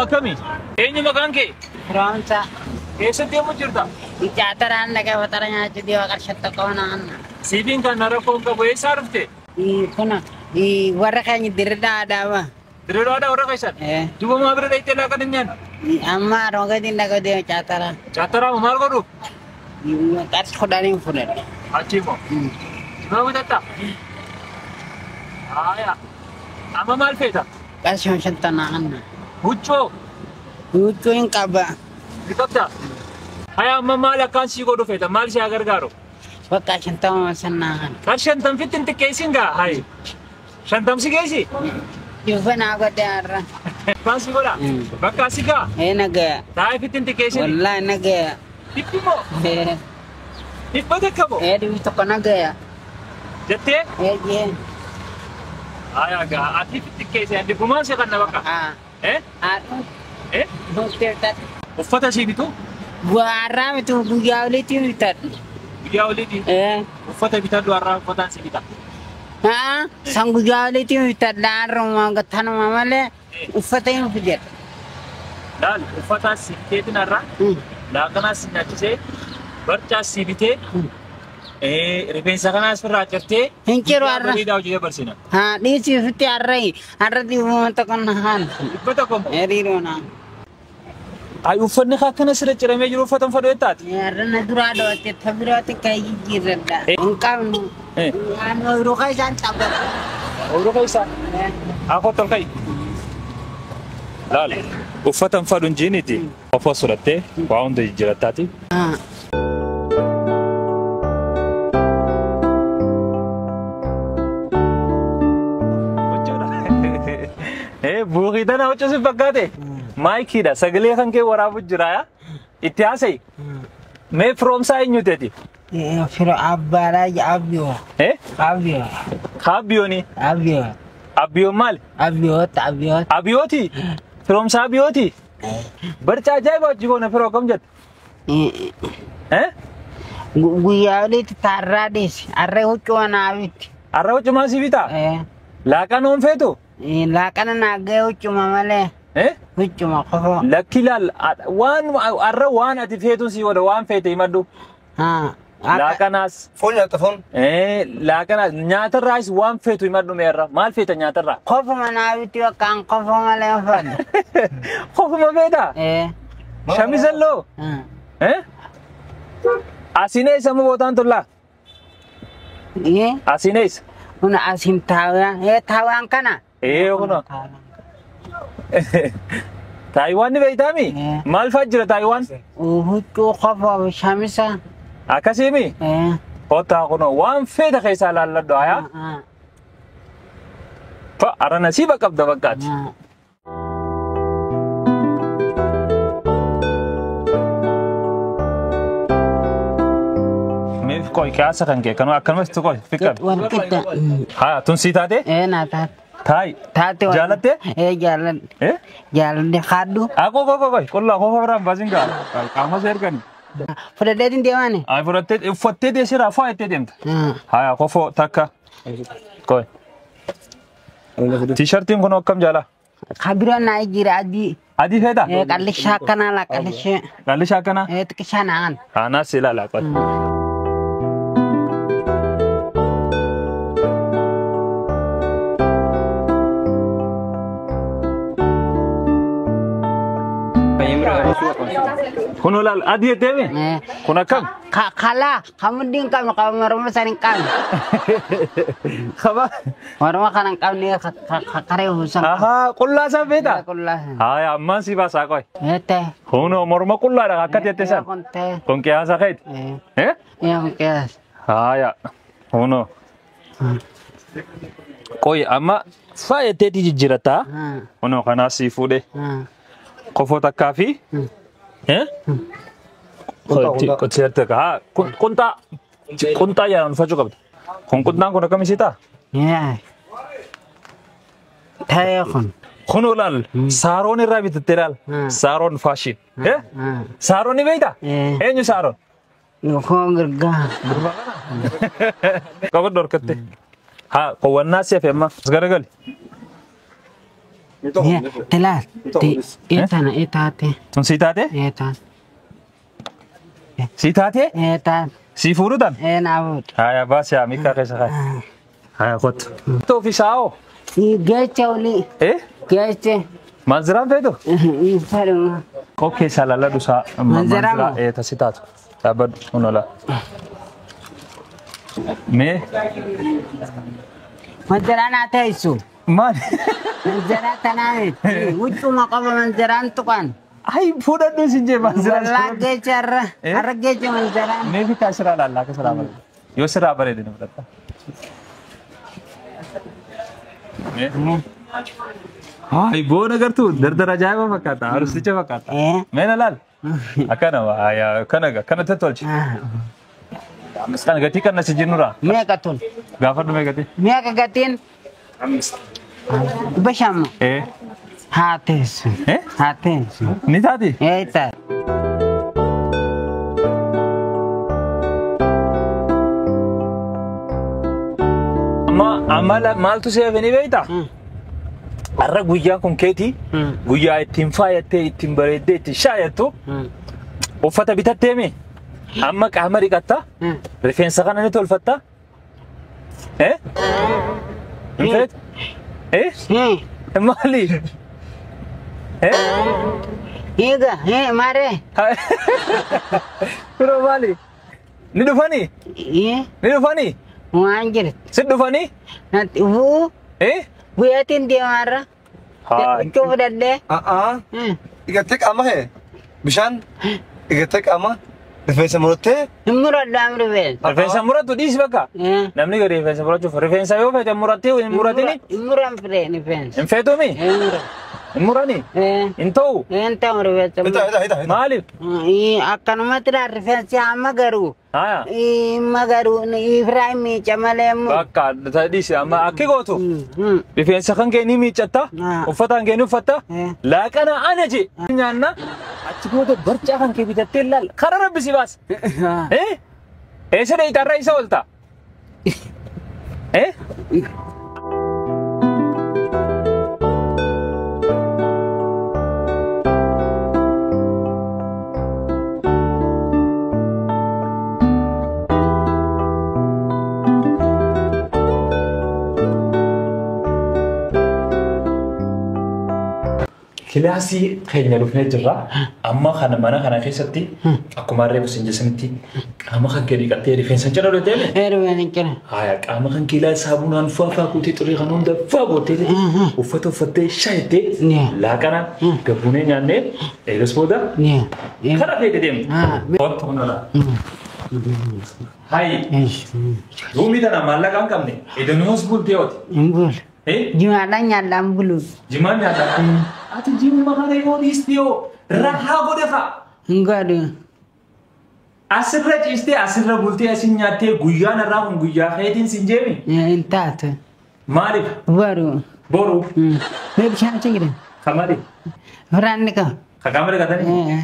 Akkami? Eenyu maqaan kee? Firoomsa. Eessatti yommuu jirta? Caataraan dhaqee fatara nyaachuu dhiyoo qarshii tokko naanna. Siifiin kan na rakkoo hin qabu eessaa dhufte? Kuna warra keenya dirridhaa adaama. Dirridhaa warra keessan? Duuba maa bira dhaqxee laaqan hin nyaanne? Amma rogatiin dhaqee deema caataraa. Caataraa maal godhu? Qarshii 10 fudhadhe. Achi immoo? Jimaa bitatta? Haaya. Amma maal feeta? Qarshii 50 naanna. Huccoo? Huccuu hin qaba. Ni qabda? Haya amma maal akkaan sii godhu feeta? Maal si haa gargaaru? Bakka 50 san naanna. Qarshii 50 fitti hin xiqqeessin gaa? Hayi. 50 si geessi? Dhufa naa godhe har'a. Akkaan si godha? Bakka si gaa? Ee nagaya. Taa'ee fitti hin xiqqeessin? Wallaahi nagaya. Dhibbi moo? Dhibba takka moo? Ee dhibbi tokko nagaya. Jettee? Ee jee. Haya gaa ati fitti xiqqeessi andi gumaan si kanna bakka. Eh? Eh? Uffata sii bitu? Har'aa miti guyyaa oliitti bitadhu. Guyyaa oliitti? Uffata bitadhu har'aa uffataan si bita. Haa san guyyaa oliitti bitadha har'uma tanuma malee uffata hin fidadha. Laal uffataan si biteetin har'aa laaqanaas si nyaachisee barcaas si bitee rifeensa kanaas irraa cirtee hin ciru har'a. Bareedaa hojii dabarsina. Haa dhiisii ofitti har'aa har'a dhiibuma tokko na haala. Dhibba tokko moo? Hiriiroo naa. Ay uffanni akkana sirra ciramee jiru uffata hin fadhu jettaati? Har'a na duraa dho'atte ta biraatti kan jijjiirradha. Hin qabnu. Waan ooyiruu keessaan taphatu. Ooyiruu keessaa? Haa kottu ol ka'i. Laal uffata hin fadhu hin jiiniti. Qofa sodhattee waa hunda jijjiirrattaati. Buuqii tana huccuu si fakkaate? Maayikiidha sagalee kan kee waraabu jira yaa? Itti haasa'i. Mee firoomsaa eenyuti ati? Firo abbaadhaa abbiyoo. Abbiyoo. Kaabbiyooni? Abbiyoo. Abbiyoon maali? Abbiyoota abbiyoota. Abbiyooti? Firoomsaa abbiyooti? Barcaa ajaa'iba hojii goona firoo akkam jette? Guyyaa oliitti taarraa dhiisi. Harree huccuu naa bitti. Harree huccumaa si bitaa? Laaqana hoon feetu? Laaqana naa gahee huccuma malee. Huccuma qofa. Lakki laal waan har'a waan ati feetuun si godha waan feete himadhu. Laaqanaas. Foon nyaata foon. Laaqanaas nyaatarraas waan feetu himadhu meerra maal feeta nyaatarraa? Qofuma naa bitti bakka qofa malee hin fadhu. Qofuma feeta? Shamizalloo? Asiin eessa moo bootaan tullaa? Asiin eessa? Kun asiin taawaan. Taawaan kana? Kunoo. Taayiwaan ni beektaami? Maal fa'aa jira Taayiwaan? Huccuu qofa shamisa. Akkasiimi? Kottaa kunoo waan feeta keessaa laalladhu hayaa? Fa har'a nasiiba qabda bakkaati. Mee qoy kaasa kan kee kanuma akkanumas qoy fiqqabe. Wal qixa. Haa tun sii taate? Naa taate. Taayi. Taate. Jaalattee? Jaaladhe. Jaaladhe haadhu. Haa qoy qoy qoy qullaa qofa biraan baasin gaa qaama see ergani. Fudhadheetiin deemaani? Ay fudhattee uffattee deessiraa faa itti deemta. Haa qofoo takka. Qoy. Tiishartiin kun akkam jaalaa? Kabiroo naa jira adii. Adii feetaa? Qallishaa akkanaa laa qallishaa. Qallishaa akkanaa? Xiqqishaa naan. Haa naas ilaala qoy. Kun olaal adii jettee kun akkam? Kalaa kamuddi hin qabnu qaba morma san hin qabnu. Qaba? Morma kana hin qabne karee huusan. Ahaa qullaa san feetaa? Qullaa san. Haa ammaan si baasaa qoy. Jettee. Kunoo morma qullaadha akka jette san. Kun ta'e. Kun qiyaasa keeti? Kun qiyaasa. Haaya kunoo. Qoy amma faayatteetii jijjiirataa? Kunoo kanaas si fuudhee. Qofoo takkaa fi Qunxaa qunxaa jedhan uffachuu qabda. Kun qunxaan kun akkam isii ta'a? Ta'ee kun. Kun olaal saaroon irraa bitatte ilaal. Saaroon faashin. Saaroon ni beektaa? Eenyu saaroon? Kun girgaa. Gurbaa kana? Qabadhu harkatti. Haa qowwannaa si hafe amma. As garagali. Tilaal. Eetana eetaate. Tun sii taate? Eetaan. Sii taate? Eetaan. Sii fuudhu tan? Ee naafuudha. Haya baasi haa miikaa keessa kaa'e. Haya kottu. Toofi saa'oo. Geecha olii. Eh? Geeche. Manziraan feetu? Fedhuma. Kokkee isaa laalladhu saa. Manziraa moo? Ee tasi taatu. Dhaabbadhu kun ola. Mee? Manziraa naa teessu. Maali? Manziraa tanaa miti. Huccuma qaba manziraan tuqan. Ay fuudhadhu sin jee manziraa. Wallaa geecha har'a. Har'a geecha manziraan. Mee fitaa siraa laallaa akka siraa bareeda. Yoo siraa bareede ni fudhatta. Mee? Ay boona gartuu dardara ajaa'iba fakkaata. Arusicha fakkaata. Mee na laal. Akkana akkana akkana tolchi. Kan gatii kan nasi jinnura. Meeqa tun? Gaafadhu mee gatii? Meeqa gatiin? Bashama. Eh. Haa teessu. Eh? Haa teessu. Ni taati? Ee taati. Amma amma maaltu si hafe ni beektaa? Har'a guyyaan kun keetii guyyaa ittiin faayattee ittiin bareeddee ittiin shaayattu uffata bitattee mi? Amma qaama dhiqatta? Rifeensa kana ni tolfatta? Eh? Hin feetu? Eh? Maali? Eh? Eega, maaree? Firoo maali? Ni dhufanii? Ni dhufanii? Waan jirti. Si dhufanii? Bu'uu? Eh? Guyyaatiin deemaarra. Huccuu fudhadhee. Dhiqattee qaama kee bishaan dhiqattee qaama rifeensa murattee. Hin muradhu am rifeensa. Rifeensa murattu dhiisi bakka. Namni gadi rifeensa murachuuf rifeensa yoo feete murattee hin muratini. Hin muran firee rifeensa. Hin feetumi? Hin muran. Hin murani? Hin ta'u? Hin ta'u rifeensa. Maaliif? Akkanumatti laa rifeensi amma garuu. Amma garuu ifraa miica malee. Bakka dhiisi amma akki gootu. Rifeensa kan kee ni miiccatta. Uffata kan kee ni uffatta. Laaqana ana je. Nyaanna achi booda barcaa kan kee bitattee laal karaa rabbi si baasa. Eessa dheeyitaarra isa oolta? Kilaasii keenya dhufnee jirra. Amma kana mana kana keessatti akkuma reefu sin jesanitti qaama kan kee dhiqattee rifeensa jala godhattee mi? Rifeensa jala. Haya qaama kan kee ilaa saamunaan faafaa gootee xurii kan hunda faa gootee uffata uffattee shaayittee laaqana gabbuunee nyaannee eegas booda karaa feete deemta. Wanti kun ola. Hayi. Ruumii tana maallaqa hin qabne edenoos bultee ooti. Hin bulu. Jimaadhaan nyaadhaan bulu. Jimaan nyaadhaan. Ati jimma kana yoo dhiiste yoo rahaa godhe fa'a. Hin godhu. Asirra ciistee asirra bultee asin nyaattee guyyaan irraa kun guyyaa keetiin sin jeemi? Hin taatu. Maaliif? Boru. Boru? Mee bishaan achi jira? Kan maali? Firaan ni qaba. Kan qaama dhiqatanii?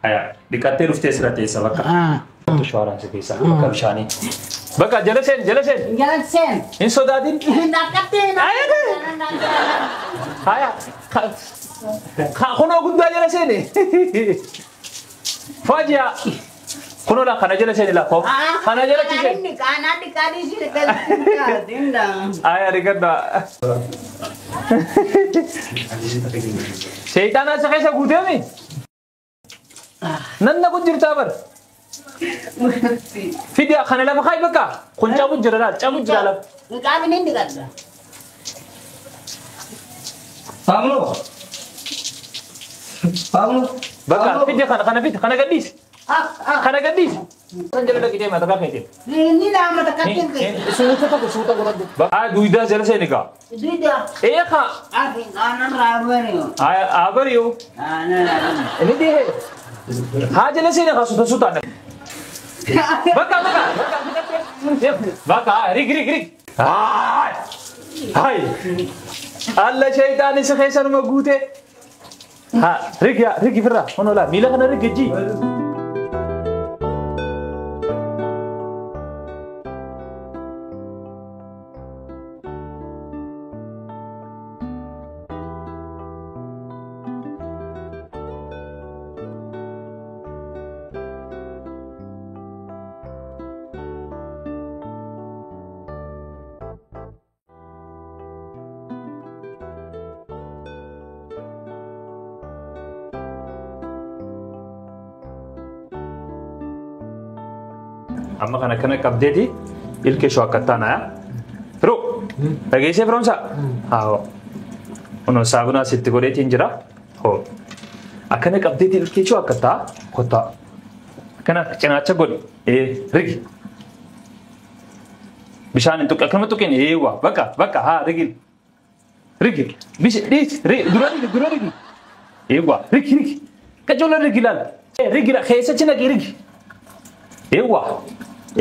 Haya dhiqattee dhuftee sirra teessa bakka. Shawaraan si keessa bakka bishaanii. Bakka jala seeni jala seeni. Jala seeni. Hin sodaatin. Dhaqqattee. Haya. Kunoo guddaa jala seeni. Faajiyaa. Kunoo laa kana jala seeni laa. Kana jala ciisee. Qaanaa dhiqaanii si dhiqattee. Haya dhiqadhaa. Seexaanaa isa keessa guuteemi. Nanna kun jirtaa bara. Fidi kana lafa kaayi bakka. Kun cabu jira laal cabu jira lafa. Qaamni hin dhiqadha. Faamlo. Faamlo. Bakka fidi kana kana fidi kana gadhiisi. Kana gadhiisi. San jala dhaqi deema takka keetiin. Ni lama takka keetiin. Suuta tokko suuta godhadhu. Duydaa jala seeni gaa. Duydaa. Eeqa. Afi aanan raabariyo. Abariyo. Aanan raabariyo. Inni dhihee. Haa jala seeni gaa suuta suutaan. Bakka bakka bakka rig rig rig. Hai. Alla shaytaan isa keessanuma guute. Ha rig yaa rig firra honola miila kana rig ji. Amma kana kana qabdeeti ilkee shoo akka taana yaa. Firoo dhageessee firoomsa? Haa. Kunoo saabunaa sitti godheetiin jira. Hoo. Akkana qabdeeti ilkee shoo akka taa kottaa. Akkana cinaacha godhi. Rigi. Bishaan hin tuqqe akkanuma tuqqeen eewwa bakka bakka haa rigi. Rigi. Dhiis dura rigi dura rigi. Eewwa rigi rigi. Qajooloo rigi laal. Rigi keessa naqi rigi. Eewwa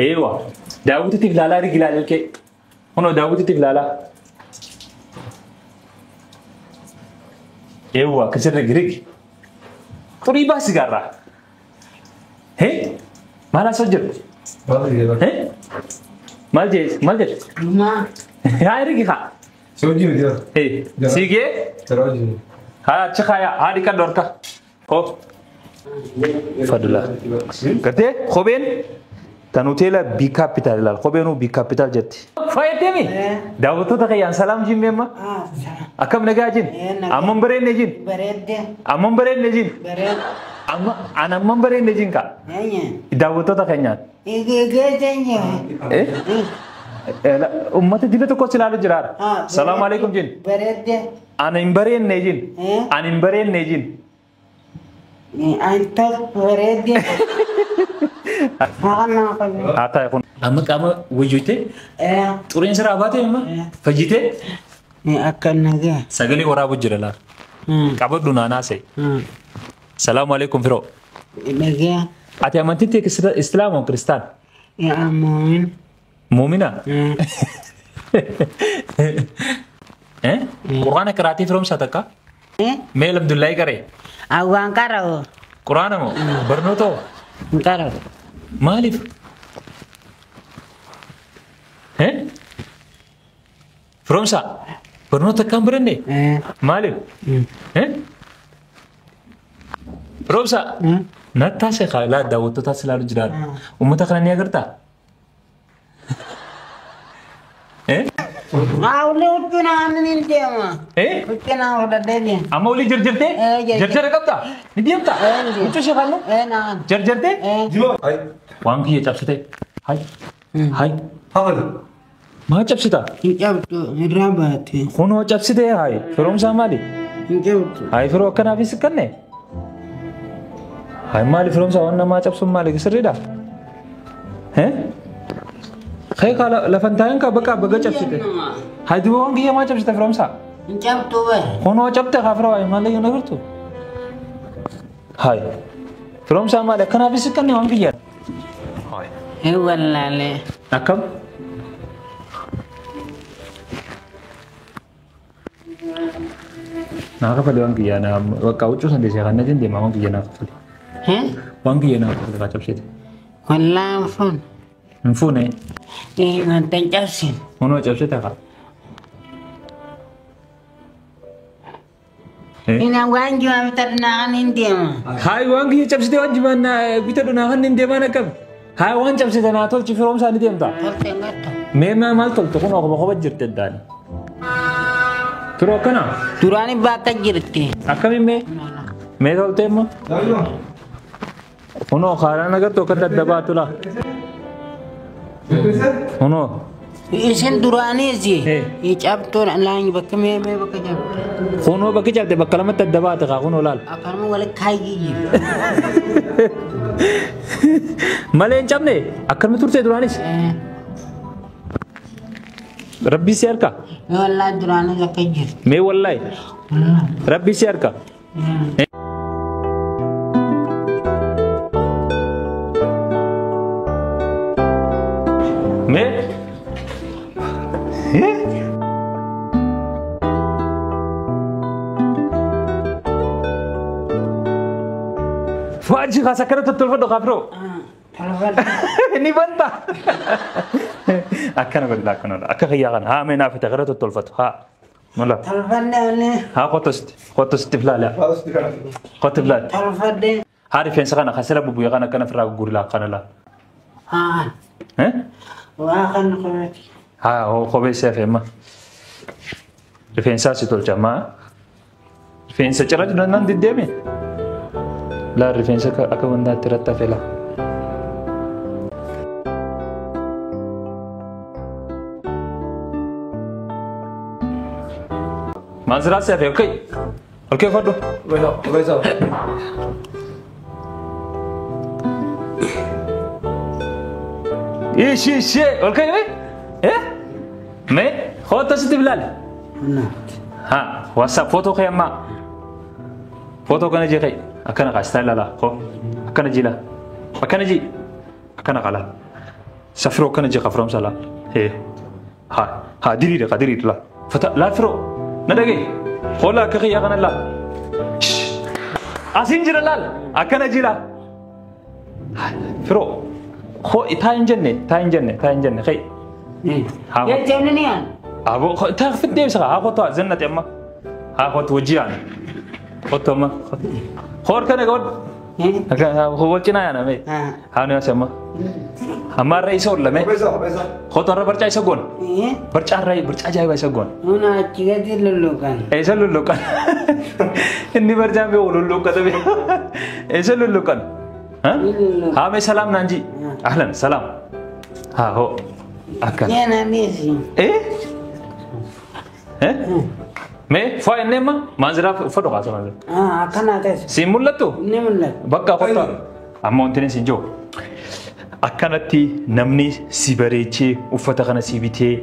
eewwa daawwitiif ilaalaa rigi laal ilkee. Kunoo daawwitiif ilaalaa. Eewwa akkasi rigi rigi. Xurii baasi gaarraa. Hee maal haasa'u jiru? Hee maal jee maal jedhe? Haa rigi haa. Si hojii miti yaa. Hee siigee? Jara hojii. Haa achi kaayaa haa dhiqadhu harka. Hoo. Fadula. Gartee kopheen tan hoteela B Capital ilaal. Kopheenuu B Capital jetti. Fayyadami. Daawwattoota kiyyaan salaam jin meemma. Akkam nagaa jin? Amman bareedne jin? Bareedde. Amman bareedne jin? Bareedde. Amma an amman bareedne jin ka? Daawwattoota keenyaan. Uummata dila tokko si ilaalu jiraara. Salaamu alaikum jin. Bareedde. An hin bareedne jin. An hin bareedne jin. Anta bareedde. Haa ta'e kun. Amma qaama wayyootee xuriin siraa baatee amma fayyitee. Akka nagaa. Sagalee waraabu jira laal. Qabadhu naanaa se'e. Salaamu alaikum firoo. Nagaa. Ati amantiin tee Islaama moo Kiristaan? Muumin. Muumina? Quraana qiraatii firoomsaa takka? Mee alhamdulillahi qaree? Awwaan qara'u. Quraana moo? Barnoota hoo? Hin qara'u. Maaliif? Firoomsaa? Barnoota akkam baranne? Maaliif? Firoomsaa? Nattaa seeqaa ilaa daawwattootaas ilaalu jiraadha. Uummata kana ni agartaa? Olii huccuu naan ni deema. Huccuu naan fudhadhee deema. Amma olii jarjartee? Jarjara qabdaa? Ni deemtaa? Huccuu ishee kaallu? Jarjartee? Waan kiyya cabsite. Hai. Hai. Maa cabsita? Hin cabdu irraa baate. Kunoo cabsite hai. Firoomsaa maali? Hin cabdu. Hai firoo akkanaafis kanne? Hai maali firoomsaa waan namaa cabsuun maali sirriidha? Kee lafan taa'een ka bakka baga cabsite. Hai duuba waan kiyya maa cabsite firoomsaa? Hin cabdu bare. Kunoo cabte haa firoo hai maali yoo nagartu? Hai firoomsaa maali akkanaafis kanne waan kiyya? Hai. Hin wallaalee. Akkam? Naa kafale waan kiyya naa bakka huccuu san deesee kan na deemaa waan kiyya naa kafale. Waan kiyya naa kafale haa cabsite. Wallaan fuun. Hin fuune? Wanta hin cabsine. Kunoo cabsite haa. Ina waan jimaa bitadhu naa kan hin deema. Hayi waan kiyya cabsite waan jimaa bitadhu naa kan hin deemaan akkam? Hayi waan cabsite naa tolchi firoomsaa ni deemta. Tolte hin gattu. Mee maal toltu kunoo qofa qofa jirte daani. Turoo akkana? Duraan bakka jirti. Akkamiin mee? Mee toltee immoo? Kunoo kaaraan agartu akka daddabaatu laa. Kunoo. Isin duraanis cabtuun laan bakka mee bakka cabte. Kunoo bakki cabte bakka lamatti adda baate kaa kunoo laal. Akkanuma wal kaayyee jiru. Malee hin cabne akkanuma turte duraanis. Rabbi si harka. Wallaahi duraanis akka jirti. Mee wallaahi. Rabbi si harka. Mee. Faaji khasa kana tottolfadhu kaafiroo. Ni banta. Akkana godhi akkana akka kiyyaa kana haa mee naaf itti gara tottolfatu haa. Mala. Tolfadhe. Haa qottositti qottositti filaale. Qotti filaale. Tolfadhe. Haa rifeensa kana kasira bubbuya kana akkana ofirraa gurguri laa kana laa. Haa. Waa kan kopheeti. Haa kophee si hafe amma. Rifeensaa si tolcha amma. Rifeensa cira nan diddeemi. Laa rifeensa akka wantaatti irratti hafe laa. Manziraa si hafe ol ka'i. Ol ka'i uffadhu. Kophee isaa. Ishi ishi ol ka'i mee? Eh? Mee kootta sitti bilaali. Ha WhatsApp footoo kee ammaa. Footoo kana jee ka'i. Akkana kaa istaayil laalaa koo. Akkana jii laa. Akkana jii. Akkana kaa laa. Safiroo akkana jee kaa firoomsa laa. Hee. Ha ha diriire kaa diriire laa. Fata laa firoo. Na dhaga'i. Hoolaa akka kiyyaa kana laa. Asiin jira laal. Akkana jii laa. Firoo. Koo taa hin jenne taa hin jenne taa hin jenne ka'i. Haa. Jechuun ni aan. Abo taa fit deebisa haa kottu zannati amma. Haa kottu hojii aan. Kottu amma. Hoor kana god. Wal cinaa yaana mee. Haa nu yaase amma. Amma irra isa ollame. Kophee isaa. Kottu irra barcaa isa goon. Barcaa irra barcaa ajaa'ibaa isa goon. Nuna achi gadi lulluqan. Eessa lulluqan? Inni barcaan beeku lulluqqata beeku. Eessa lulluqan? Haa mee salaam naan jii. Ahlan salaam. Haa hoo. Akkana. Keena dhiisi. Eh? Eh? Mee faa inni amma maanziraa uffadhu kaasa maanziraa. Akkana ta'es. Siin mul'attu? Ni mul'ata. Bakka kottaa. Amma wanti siin jiru. Akkanatti namni si bareechee uffata kana si bitee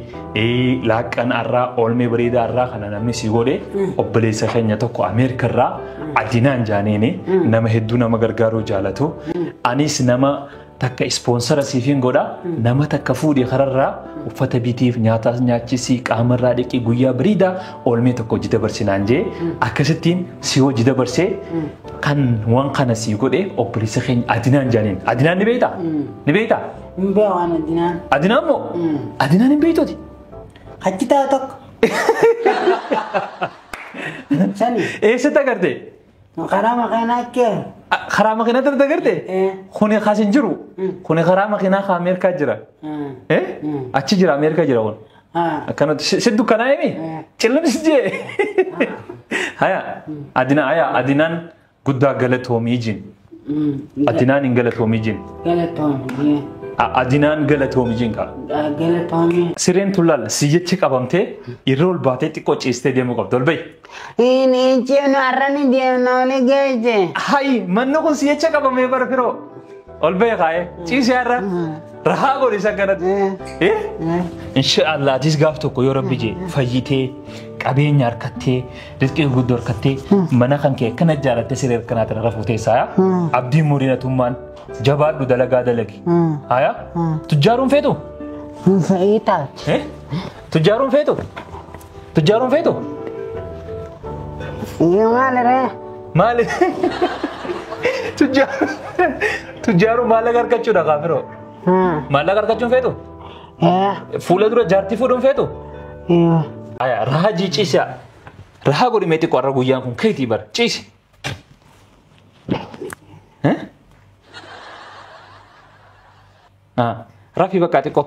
laaqqan irraa oolmee bareedaa irraa kana namni si godhe obboleessa keenya tokko Ameerikaa irraa Adinaan jaaniini nama hedduu nama gargaaruu jaalatu. Anis nama takka ispoonsara siifin godha nama takka fuudhee kararraa uffata bitiif nyaataas nyaachisii qaamarraa dhiqii guyyaa bareedaa oolmee tokko hojii dabarsinaan jee akkasittiin si hojii dabarsee kan waan kana si godhe obboleessa keenya Adinaan jaaniin. Adinaan ni beektaa? Ni beektaa? Hin beekan Adinaan. Adinaan moo? Adinaan hin beektooti? Achi taa'u tokko. Sani. Eessatti agarte? Karaa maqaan kee. Karaa makiinaa agarte? Kuni kaas hin jiru. Kuni karaa makiinaa ka Ameerikaa jira. Achi jira Ameerikaa jira kun. Akkanatti si dukkanaa himi? Cillimsi jee. Haya Adinaan haya Adinaan guddaa galatoomii jin. Adinaan hin galatoomii jin. Galatoomii. Adinaan galatoomii jin kaa. Galatoomii. Sireen tun laal si jecha qabamtee irra ol baatee xiqqoo ciistee deemuu qabdi ol bahi. Inni ceenu har'a ni deemna oli geesse. Hayi manni kun si jecha qabamee bara firoo. Ol bahi kaa'ee ciisee har'a rahaa godhi isa kanatti. Inshaallah atis gaaf tokko yoo rabbi jee fayyitee qabeenya harkattee rizqii guddoo harkattee mana kan kee akkana ijaarrattee siree akkanaatiin rafuu teessaa abdiin muriinatummaan jabaadhu dalagaa dalagi. Haya tujjaaruun feetu? Fe'ii taate. Tujjaaruun feetu? Tujjaaruun feetu? Maali ree? Maali? Tujjaaruun maallaqa harkachuudha kaafiroo. Maallaqa harkachuun feetu? Fuula dura jaartii fuudhuun feetu? Aya rahaa jii ciisa. Rahaa godhi mee xiqqoo har'a guyyaan kun keetii bara ciisi. Rafii bakka xiqqoo.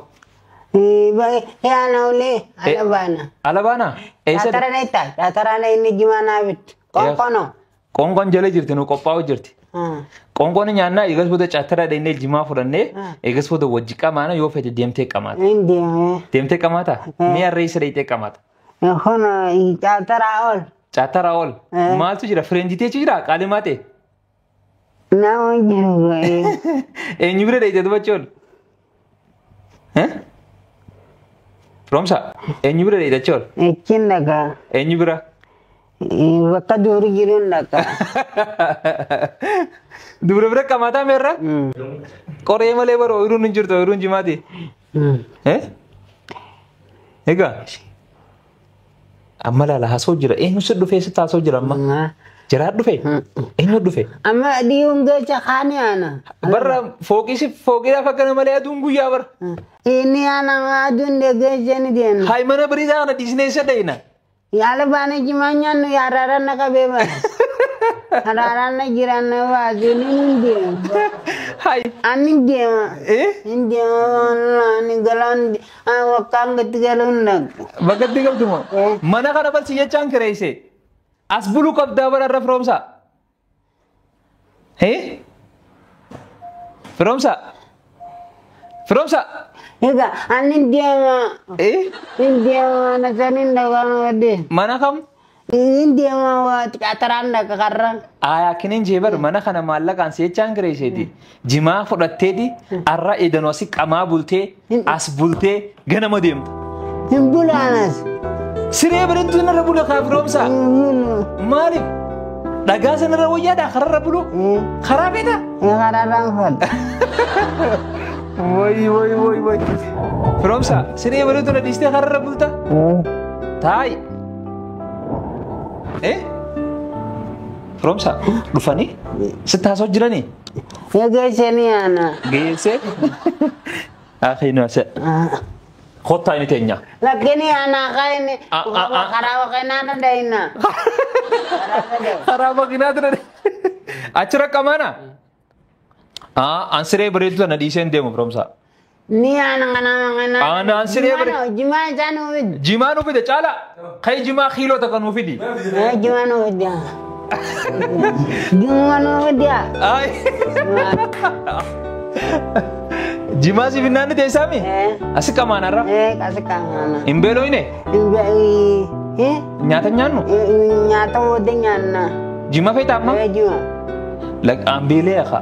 Yaana olee ala baana. Ala baana? Xaaxara itti xaaxara inni jimaa naa bitti. Qoonqoonoo. Qoonqoon jala jirti nu qophaa'u jirti. Qoonqoon nyaannaa eegas booda caattara dhaqnee jimaa fudhannee eegas booda wajji qamaana yoo fedhe deemtee qamaata. Inni deemee. Deemtee qamaata? Mee harree isa dhaqxee qamaata? Kun caattara ol. Caattara ol. Maaltu jira? Fireenjiteetu jira? Qaalimaa ta'e? Nama jiru. Eenyu bira dhaqxee dubbachuu ol? Firoomsa eenyu bira dhaqxee ol? Echiin dhagaa. Eenyu bira? Bakka duuri jiruun dhagaa. Dubra bira qamaataa meerra? Qoree malee bara ooyiruun hin jirtu ooyiruun jimaati. Egaa amma laala haasoo jira eenyu si dhufee sitti haasoo jira amma? Jiraa dhufe? Eenyu dhufe? Amma dhiyuun geecha kaani ana. Barra fooqii fooqiidhaaf akkana malee aduun guyyaa bara. Inni ana aduun geecha ni deemna. Hayi mana biriisaa kana dhiisnee isa dhayina. Yaala baana jimaa nyaannu yaaraaraan na qabee bara. Haraaraan na jiraan na baasuu ni deema. Hayi. Ani deema. Ni deema ani galaan wakkaan gatti galuun dhaqu. Bakka itti galtu moo? Mana kana balsi jechaan kireesse. As buluu qabdaa bara irra firoomsa. Firoomsa. Firoomsa. Egaa ani deema. Ni deema mana saniin dhagaan wadde. Mana kam? Hin deema xiyaataraan dhaqa karra. Aayaa kinin jeebar mana kana maallaqaan seechaan kireesseeti. Jimaa fudhatteeti arra edanoo asi qamaa bultee as bultee ganama deemta. Hin bulaanas. Siree bareedduu narra bula kaa firoomsaa. Hin bulu. Maaliif? Dhagaa sanarra wayyaadha kararra bulu. Karaa beektaa? Kararraan fadha. Wayi wayi wayi wayi. Firoomsaa siree bareedduu na dhiistee kararra bulta? Taayi. Eh? Firoomsaa dhufanii sitti haasoo jiranii? Geessanii ana. Geessee? Akhiinu ase. Kottaa inni teenya. Lakkini ana kaini Ah, ah, ah. karaa waqinaa danda'ina. Karaa makiinaa ture. Achirra qamaana? An siree bareedduu na dhiisee hin deemu firoomsaa. Ni ana kana kana. Ana siree bare- Jimaa isaan fidi. Jimaa nu fide caala. Kai jimaa kiiloo takka nu fidi. Jimaa nu fidi. Jimaa nu fidi. Ay. Jimaa si finnaan ni teessaami? Asi qamaanarra. Kasi qamaana. Hin beelooyne? Nyaata nyaannu? Nyaata booda nyaanna. Jimaa feeta amma? Jimaa. An beelee aka.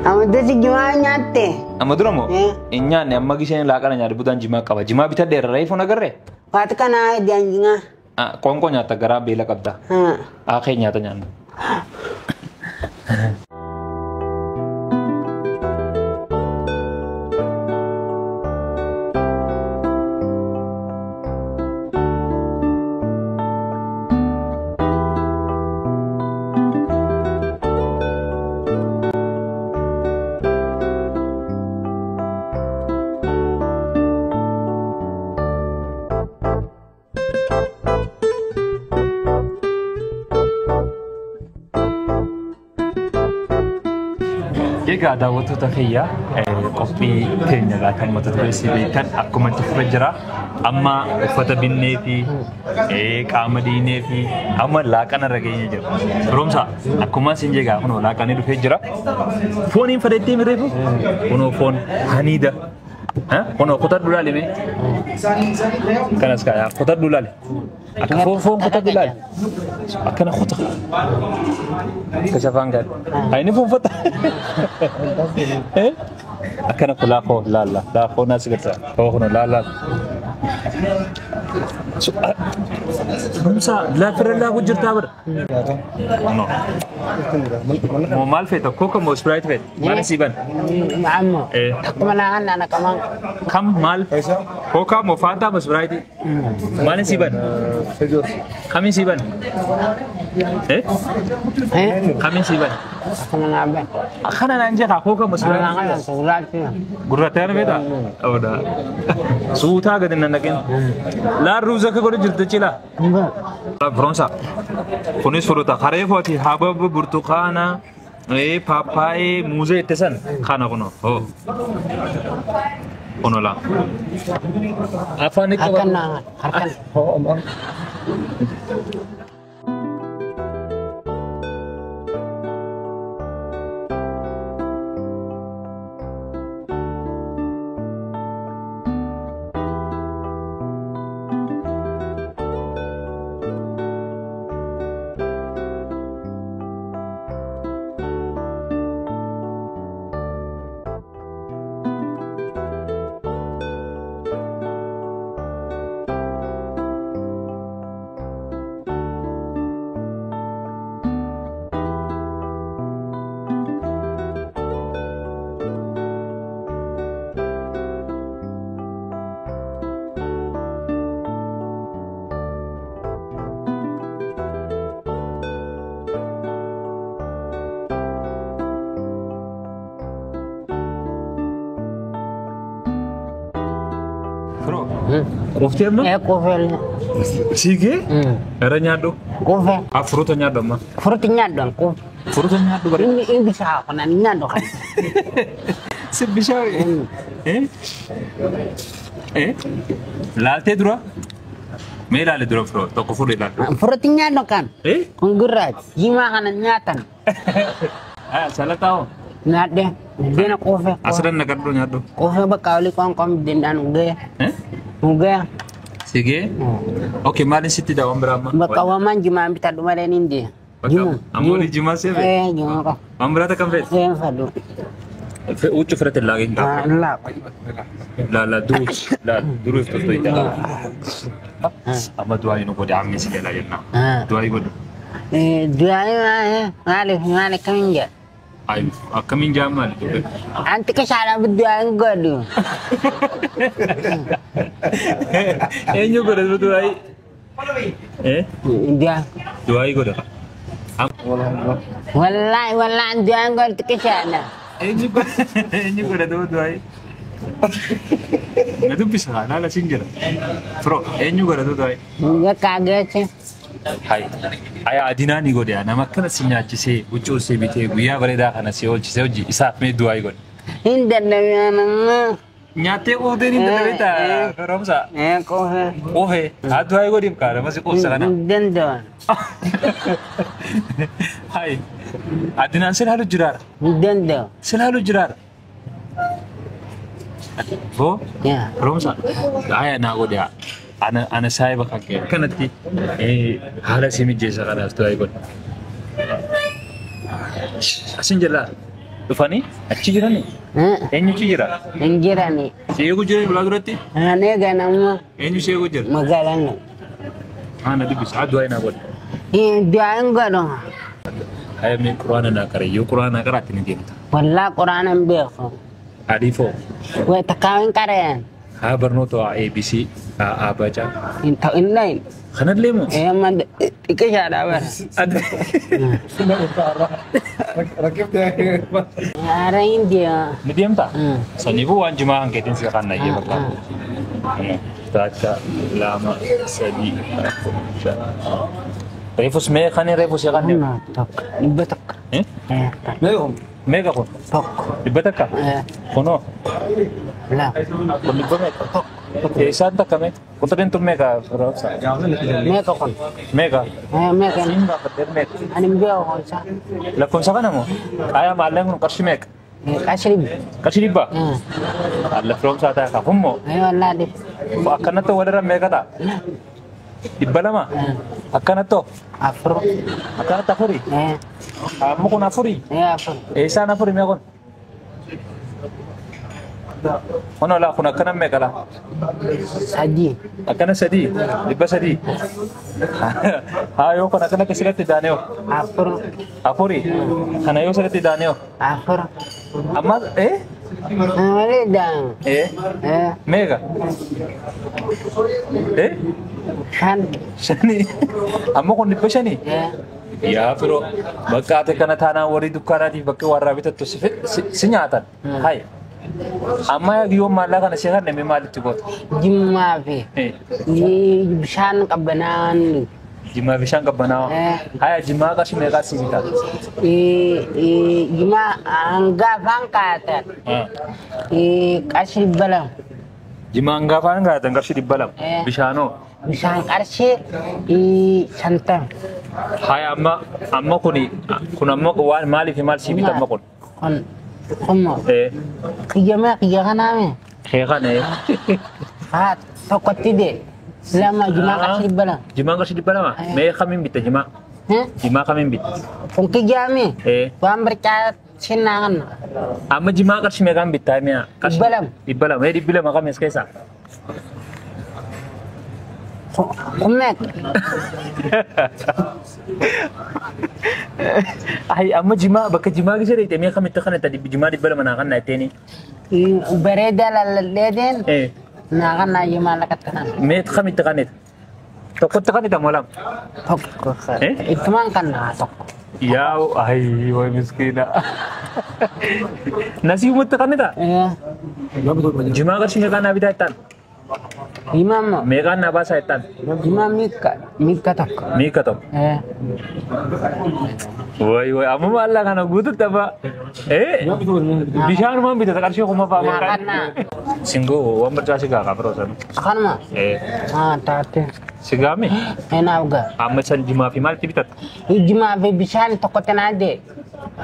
Amma dasi jimaa nyaatte. Amma dura moo? Hin nyaanne amma gisheen laaqana nyaadhe butaan jimaa qaba. Jimaa bitadheera reefu nagarree? Waati kanaa janjinga. Qoonqoo nyaatta garaa beela qabda. Akee nyaata nyaannu. Egaa daawwattoota kiyya qophii teenya kan mata duree si beektan akkuma itti fufee jira. Amma uffata binnee fi qaama diinee fi amma laaqana irra geenyee jira. Firoomsaa akkuma isin jegaa kunoo laaqanii dhufee jira. Fooniin fadhettee mireefu kunoo foon haniida. Kunoo kutadhu laali mee. Kanas kaayaa kutadhu laali. Akka foon foon kutadhu laali. Akkana kuta. Akka shafaan gaari. Ayini fuunfata. Akkana kun laafoo laalla laafoo naas garta. Oo kunoo laalla. Firoomsaa laafirra laafuu jirtaa bara. No. Moo maal feeta? Kooka moo Sprite feeta? Maal asii ban? Amma. Akkuma naan ana qamaan. Kam maal? Kooka moo Fanta moo Sprite? Maal asii ban? Kamiin sii ban? Kamiin sii ban? Akkuma naan ban. Akkana naan jedha kooka moo Sprite? Naan kan gurraacha. Gurraacha kana feeta? Odaa. Suutaa gadi nan dhaqin. Laan ruuza akka godhu jirtu cila. Firoomsaa. Kunis furuta. Karee footi hababa burtukaana paappaayee muuzee itti san kana kunoo. Kunoo laa. Afaan itti Harkaan naan harkaan. Quuftee amma? Quufee. Siigee? Irra nyaadhu. Quufee. Furuuta nyaadhu amma. Furuuta nyaadhu quufe. Furuuta nyaadhu bare. Inni bishaan kanaan nyaadhu kan. Si bishaan. Laaltee dura? Mee ilaali dura firoo tokko fuudhee ilaali. Furuuta nyaadhu kan. Kun gurraacha. Jimaa kana nyaatan. Salataa hoo? Nyaadhee. Buddeena quufee. Asirra naqadhu nyaadhu. Quufee bakka olii qoonqoon biddeenaan dhugee. Dhugee. Sigee? Okay, maalin sitti daawwan biraa amma? Bakka waamaan jimaan bitadhu malee niin deema. Bakka ammoo ni jimaa seefe? Jimaa qofa. Waan biraa takka hin feetu? Hin fadhu. Huccuu ofirratti hin laaqin. Laaqu. La duru la duru iftoftoo itti amma du'aa nu godhe ammi si jalaa jenna. Du'aa godhu. Du'aa maaliif maal akkamiin jedha? Akkamiin jaan maali dubbe? Anti kashaadhaaf du'aa hin godhu. Eenyu godhe du'aa? Du'aa. Du'aa godha. Wallaahi wallaahi du'aa hin godhu kashaadha. Eenyu godhe du'aa? Na dubbisa laala siin jira. Firoo eenyu godhe du'aa? Bakka geesse. Hai. Aya adinaa ni godhe nama akkana si nyaachisee huccuu si bitee guyyaa bareedaa kana si oolchisee hojii isaaf mee du'aa godhe. Hin dadhabee. Nyaattee quuftee ni dadhabee ta'a firoomsa. Quufee. Quufee haa du'aa godhiif kaa nama si quufsa kana. Hin danda'an. Hai. Adinaan si laalu jiraara. Hin danda'u. Si laalu jiraara. Boo. Firoomsa. Aya naa godhe ana saayiba kan kee akkanatti haala si mijeessa kanaaf du'aa godhe. Asin jalaa dhufanii achi jiranii? Eenyutu jira? Hin jirani. Si eegu jiranii bulaa duratti? Ani eegan amma. Eenyu si eegu jira? Magaalaan. Haa na dubbisa haa du'aa naa godhe. Du'aa hin godhu. Haa mee quraana naa qara yoo quraana naa qaraatti ni deemta. Wallaa quraana hin beeku. Adiifoo. Takkaa hin qareen. Haa barnoota ABC A B C. Hin ta'u hin dhayin. Kanallee moo? Amma xiqqishaadha bara. Haara hin deema. Ni deemtaa? Saniifuu waan jimaa kan keetiin si kan nayyee bakka. Takka lama sadii afur shan. Reefus mee kan reefus kan? Tokko dhibba tokko. Meeqa kun? Tokko. Dhibba takka? Kunoo? Lama. Kun dhibba meeqa? Tokko. Isaan takka meeqa? Quxuriin tun meeqa? Meeqa kun? Meeqa? Meeqa? Siin gaafadheer meeqa? Ani hin beeku isaa. Lakkoofsa kana moo? Aayaa maalleen kun qarshii meeqa? Qarshii dhibba. Qarshii dhibba? Alla firoomsaa ta'a kun moo? Wallaa dhibba. Akkanatti walirra meeqa ta'a? Dhibba lama? Akkanatti Afur. Akkanatti afuri? Amma kun afuri? Afur. Eessaan afuri mee kun? Kun laa kun akkana meeqa laa? Sadii. Akkana sadii? Dhibba sadii? Haa yoo kun akkanatti sirriitti daanee Afur. Afuri? Kana yoo sirriitti daanee Afur. Amma Malee daanu. Meeqa? Shan. Shanii. Amma kun dhibba shanii? Yaa firoo bakka ati kana taanaan warri dukkaanaatiif bakka warraa bitattu si nyaatan. Hai. Amma yoo maallaa kana si kanneen maalitti goota? Jimmaa fi bishaan qabbanaa'aan. Jimmaa bishaan qabbanaa'aa. Haya jimmaa qarshii meeqaa si bitaa? Jimmaa hangaafaan kaa'atan. Qarshii 200. Jimmaa hangaafaan kaa'atan qarshii 200. Bishaanoo? Bishaan qarshii 50. Haya amma kun amma waan maaliif maal si bita amma kun? Kun kummoo. Kiyya mee kiyya kanaa mee? Kee kana. Haa tokkotti dee. Lama jimaa qarshii 200. Jimaan qarshii 200? Mee kamiin bitta jimaa? Jimaa kamiin bitta? Kun kiyyaa mee? Waan barcaa sinnaa kana. Amma jimaa qarshii meeqaan bittaa mi'a? 200. 200. Mee 200 kam as keessaa? Kun meeqa? Ay amma jimaa bakka jimaa keessa deemtee mee kamitti kana jimaa 200 naa kana jetteeni? Bareedaa lalladheeteen. Naa kana jimaa lakkatti kana. Mee kamitti kaneta? Tokkotti kaneta moo lama? Tokko. Ittumaan kana tokko. Yaa ay way miskiina. Nasiibumatti kaneta? Jimaa qarshii meeqaan naa bitaa jettaan? Jimaa moo? Meeqaan naa baasaa jettaan? Jimaa miikka tokko. Miikka tokko. Way way amma maallaa kana guututti abbaa. Bishaanumaan bitata qarshii kuma fa'aa maqaan. Singoo waan barcaa si gaa firoo sana. Kanuma? Haa taate. Si gaame? Naaf gaa. Amma san jimaa fi maalitti bitatta? Jimaa fi bishaan tokkotti naa dee.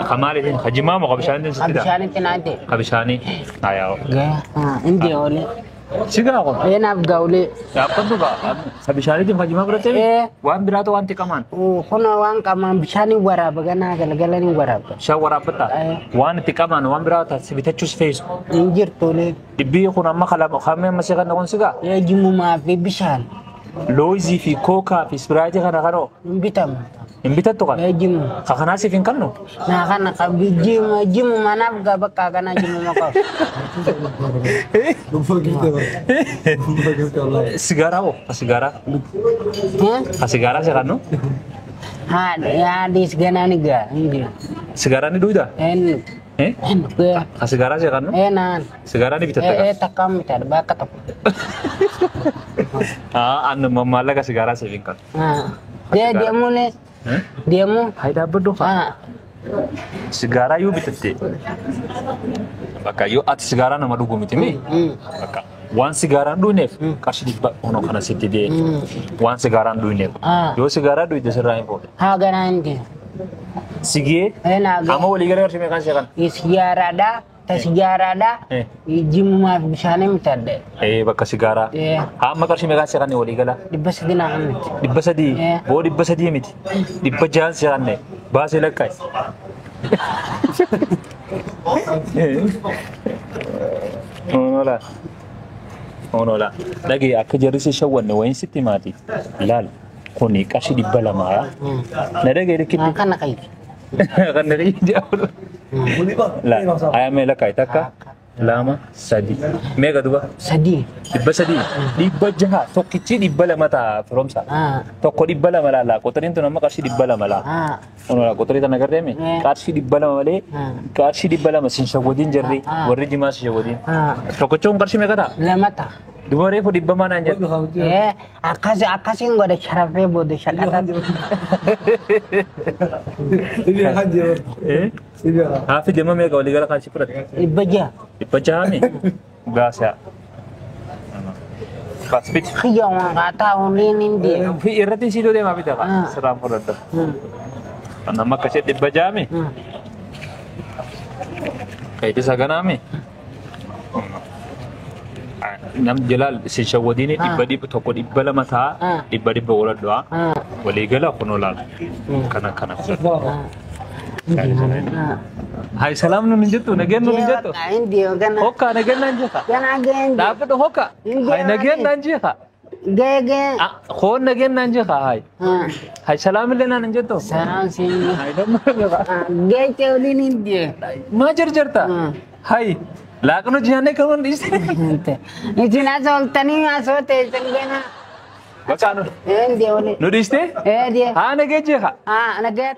Ka maaliitiin? Ka jimaa moo ka bishaaniitiin sitti daa? Ka bishaaniitti naa dee. Ka bishaanii. Haa yaa'u. Gaa. Hin dee'oole. Sigaa kun. Naaf gaa'ulee. Dhaabbadhu gaa. Bishaaniitiin fajimaa fudhattee waan biraatu waan xiqqamaan. Kun waan qamaan bishaan waraaba ganaa galgala ni waraaba. Bishaan waraabbatta. Waan itti qamaan waan biraa si bitachuus feesu. Hin jirtu. Dhibbii kun amma kalama kamee amma seeqan kun sigaa. Jimumaa fi bishaan. Loozii fi kookaa fi ispiraayitii kana kanoo. Hin bitamu. Hin bitattu kan? Jimu. Ka kanaa siif hin kennu? Naa kana jimuma naaf gaa bakka kanaa jimuma qabu. Sigaaraa hoo? Ka sigaaraa? Ka sigaaraa si kennu? Haadhiis ganaa ni gaa. Sigaaraa ni dhugdaa? Ka sigaaraa si kennu? Naan. Sigaaraa ni bitatta gaa? Takkaan bitadha bakka tokko. Annu maallaqa sigaaraa siif hin kennu. Deemuulee. Deemu. Hai dhaabbadhu. Sigaaraa yoo bitatte bakka yoo ati sigaaraa nama dhugu miti mi? Bakka waan sigaaraa hin dhugneef qarshii dhibba ono kana sitti dee waan sigaaraa hin dhugneef yoo sigaaraa dhugde sirraa hin fuudhe. Haa ganaa hin deemu. Sigee amma walii gara qarshii meeqaan seeqan? Sigaaraadhaa. Sigaaraadhaa. Jimumaaf bishaan bitadhe. Bakka sigaaraa. Haa amma qarshii meeqaan seeqanne walii gala? 300 naa miti. 300 boo 300 miti. 600 seeqanne baasee lakkaa'e. Onola. Onola. Dhagee akka jarri si shawwanne wayin sitti maati. Laal kuni qarshii 200. Na dhagee rikitti. Kana qayyee. Kana qayyee jedhamu. La, ayame lakkaa'e takka lama sadi. Meeqa duba? 3. 300. 600 tokkichi 200 ta'a firoomsa. Tokko 200 laala. Qoxariin tun amma qarshii 200 laa. Onola qoxarii tana agarteemi? Qarshii 200 malee qarshii 200 sin shawwadiin jarri warri jimaa sin shawwadiin. Tokkichi kun qarshii meeqa ta'a? 2 ta'a. Duba reefu 100 maanaan jedhu. Akkasiin godhe sharafee booda shaqata. Haafi deema meeqa walii gala kan si fudhate? 600. 600 mi? Gaasaa. Baas biti. Xiyya waan qaataa oliin hin deemu. Irratti siidoo deemaa bita sirraan fudhadha. Kan amma akkasii 600 mi? Kayti saganaa mi? Nam jalaal si shawwadiin 100 tokko 200 ta'a 100 godhadhaa walii gala kunoo laala kana kana. Hai salam nun jettu nageen nun jettu. Hokka nageen naan jeeqa. Dhaabbadhu hokka. Hai nageen naan jeeqa. Koon nageen naan jeeqa hai. Hai salaam illee naan jettu. Salaam siin. Hai damma jeeqa. Geete oliin hin deemu. Maa jarjarta? Hai. Laaqnu jihaanee kanuun dhiiste. Isin as ooltanii asoo teessan ganaa. Bakka nu. Hin deemu. Nu dhiiste? Ee deemu. Haa nagee jeeqa. Haa nagee.